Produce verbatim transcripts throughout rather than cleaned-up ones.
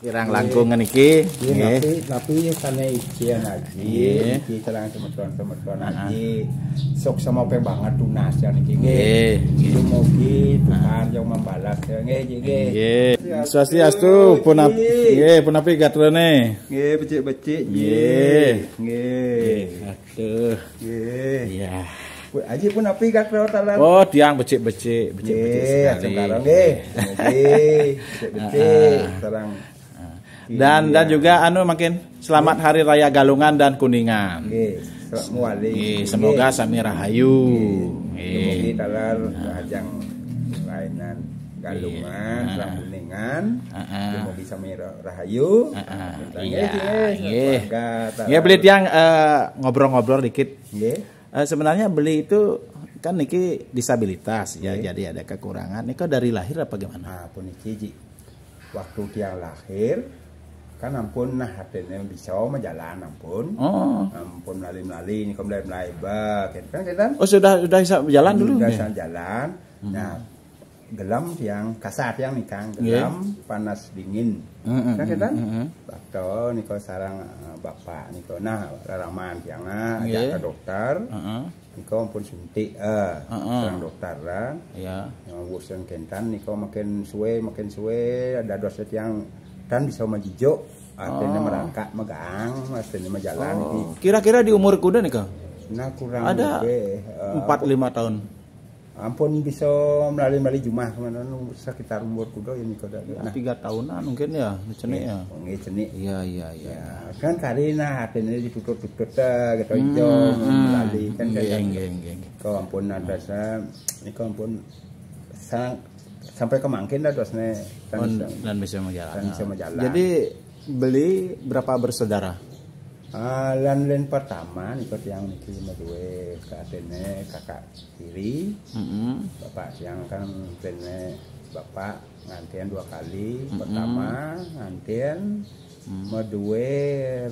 Kirang langkung niki. Nggih, Nggih. Tapi, tapi sané izin lagi, Nggih. Niki sareng semeton-semeton lagi. Sok semoga banget tunas ya niki. Nggih. Nggih. Dumugi Tuhan yang membalas ya. Nggih, nggih. Nggih. Swastiastu, punapi, nggih, punapi gatrane. Nggih, becik-becik. Nggih. Nggih. Aduh. Nggih. Iya. Aji punapi gatra talar. Oh, tiang becik-becik, becik-becik Nggih, sekali. Sekarang nggih. Nggih. Becik-becik. Ah. Sareng Dan dan juga anu makin selamat Hari Raya Galungan dan Kuningan. Nggih, selamat muali. Nggih, semoga sami rahayu. Dumugi Nggih. Talar Rahajang Lainan Galungan, Iya. Sareng Kuningan. Heeh. Dumugi sami ra- rahayu. Heeh. Nggih, Iya, nggih, nggih. Keluarga Talar. Nggih, beli tiang eh, ngobrol-ngobrol dikit. Nggih. Eh, sebenarnya beli itu kan niki disabilitas ya, Nggih. Jadi ada kekurangan. Niki dari lahir apa gimana? Ah, pun niki Ji. Waktu tiang lahir kan ampun nah artinya bisa majalan ampun. Oh. Ampun melali-melali ini melali-melali ba kan kan. Oh, sudah sudah bisa jalan dulu. Udah Nggih. Bisa jalan. Nah, gelem tiang kasar tiang nih Kang, Nggih. Gelem panas dingin. Heeh, Kan kita heeh. Bakto niko sarang eh, bapak niko nah raraman tiang nah Nggih. ajak ke dokter. Heeh. Niko pun suntik eh Heeh. Sarang dokter lah. Ya. Yang bosan kentan niko makin suwe makin suwe ada dosa tiang kan bisa majijuk artinya Oh. Merangkak megang artinya majalan Oh, kira-kira di umur kuda nih, Kang? Nah kurang Ada lebih eh, empat lima tahun. Ampun bisa melali-melali jumah kemana sekitar umur kuda ini kuda. Ya, tiga tahunan mungkin ya, cenik ya. Nggih cenik. Iya, iya, iya. Ya, kan kali nah artinya ditutup-tutup dah gitu hijau melali kan Nggih, kan. nggih, nggih. Kau ampun ada saya, ini kau ampun sang, sampai ke mangkin dah dosne kan Oh, bisa. Dan bisa menjalan. Dan bisa menjalan. Jadi beli berapa bersaudara? Ah, lan len pertama nih kau tiang niki madue katene kakak kiri, Mm-mm. bapak tiang kan kene bapak ngantian dua kali. Pertama ngantian madue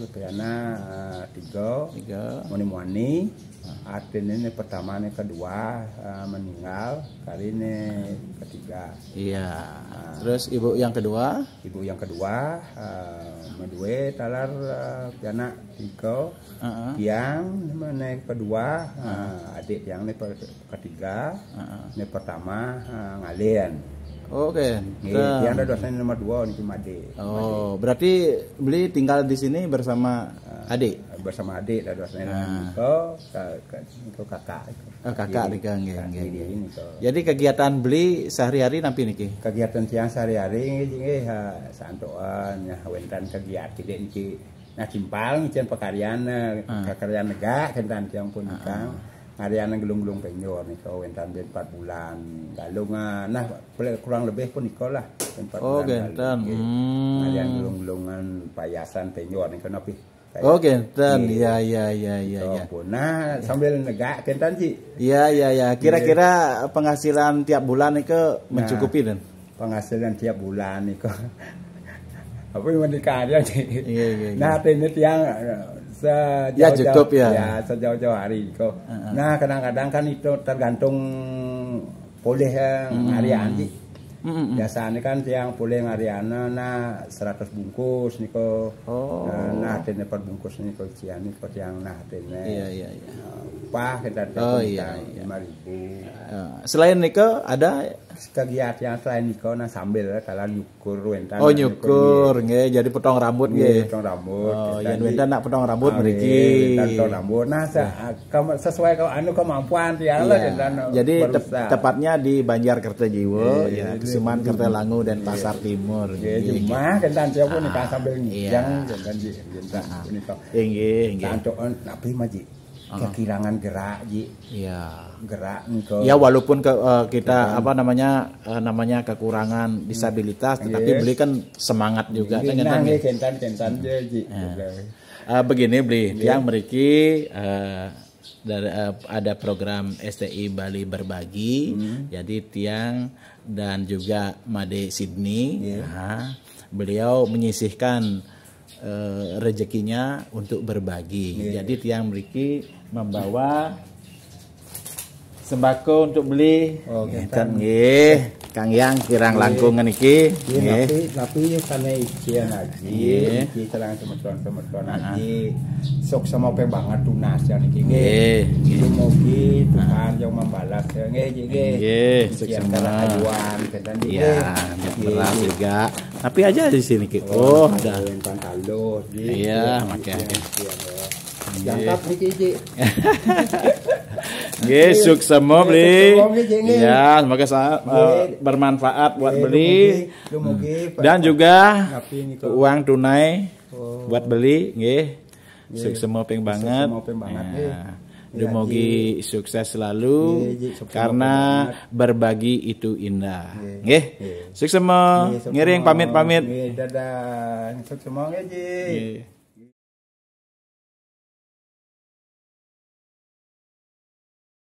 piana ah, tiga Tiga. Moni-moni artinya ini pertama ini kedua ah, meninggal kali ini ketiga. Iya. Terus ibu yang kedua? Ibu yang kedua ah, madue talar ah, piana tiga Heeh. Tiang ini kedua ah, adik tiang ini per- ketiga ini pertama ah, ngalian. Oke. Nggih, tiang ada dosanya nomor dua ini made. Oh, berarti beli tinggal di sini bersama adik? Bersama adik ada dosanya itu ke, ke, itu kakak. Oh, kakak di Gang, nggih, nggih, Ini ke. Jadi kegiatan beli sehari-hari nampi niki? Kegiatan tiang sehari-hari nggih nggih ha, santoan ya wentan kegiatan tidak niki nah timpal ngicen pekaryan eh, pekaryan negak kentan tiang pun kang ngarian gelung-gelung penjor nih kau wentan ben empat bulan galung ah, nah boleh kurang lebih pun iko lah ben empat Oh, bulan genten. Galung. Hmm. Ngarian gelung-gelungan payasan penjor nih kau napi Oh, genten. Iya, iya, iya, iya, iya. Nah sambil negak kentan sih Iya, iya, iya. Kira-kira penghasilan tiap bulan itu mencukupi dan? Penghasilan tiap bulan nih kok apa yang menikah aja sih Iya, iya, iya. Nah ini tiang eh, sejauh Ya, cukup, ya. Ya sejauh-jauh hari kok nah kadang-kadang kan itu tergantung boleh eh, ngarian sih Mm-mm. Biasanya kan tiang boleh ngariana nah seratus bungkus niko Oh. nah, nah artinya per bungkus niko cian niko tiang nah artinya Iya, iya, iya. Pah kita Oh, iya, iya. Lima ribu Eh, selain niko ada kegiatan yang selain niko nah sambil kalau nyukur wentan Oh, nyukur nggih, jadi potong rambut nggih. Potong rambut Oh, kita yang di- wenten nak potong rambut Ah, mriki. iya, potong rambut nah se- ah, kamu- sesuai kalau anu kemampuan tiang lah Iya. kita anu, Jadi berusaha. tep- tepatnya di Banjar Kertajiwo, Iya, ya, iya, Kesuman, Kertalangu dan Pasar Timur. Ya, Nggih. Cuma kentan tiap pun Ah, kan sambil iya. Yang kentan di kentan ini kok Inggih, inggih. Tantoan napi maji kekirangan gerak ji Iya. Gerak niko Ya, walaupun ke, eh, kita apa namanya eh, namanya kekurangan disabilitas, tetapi Yes. beli kan semangat juga kan Nah, kan. nggih, kentan kentan je ji Eh, begini beli, tiang mriki eh, dari eh, ada program S T I Bali Berbagi. Jadi tiang dan juga Made Sydney, nah, beliau menyisihkan eh, rezekinya untuk berbagi. Jadi tiang mriki membawa sembako untuk beli. Oh, Ngeten nggih. Kang Yang kirang langkung niki. Nggih, Nggih. Tapi, tapi karena izin lagi, Nggih. Izin terang semeton-semeton Ah. Lagi. Sok sama banget tunas ya niki. Nggih. Nggih, nggih. Dumugi Tuhan yang membalas ya nggih nggih. Nggih, Izin sukses. Karena kajuan kita nggih. Ya, Nggih, beras nggih. Juga. Tapi aja di sini ki. Oh, ada. Tentang kaluh nggih. Iya, Nggih, makai. Nggih, nggih. Jangkap niki Ji. Nggih, suksema beli. Suksema nggih, Ji, nggih. Ya, semoga sa- eh, Nggih. Bermanfaat buat Nggih, beli. Dumugi, dumugi, Dan juga Tapi niki. Uang tunai Oh. Buat beli nggih. Nggih. Suksema ping banget. Suksema ping banget, Ya. nggih. Dumugi sukses selalu Nggih, Ji, suksema karena ping banget. Berbagi itu indah. Nggih. Nggih. Nggih. Suksema. Nggih, suksema. Ngiring pamit-pamit. Nggih, dadah. Suksema nggih, Ji. Nggih.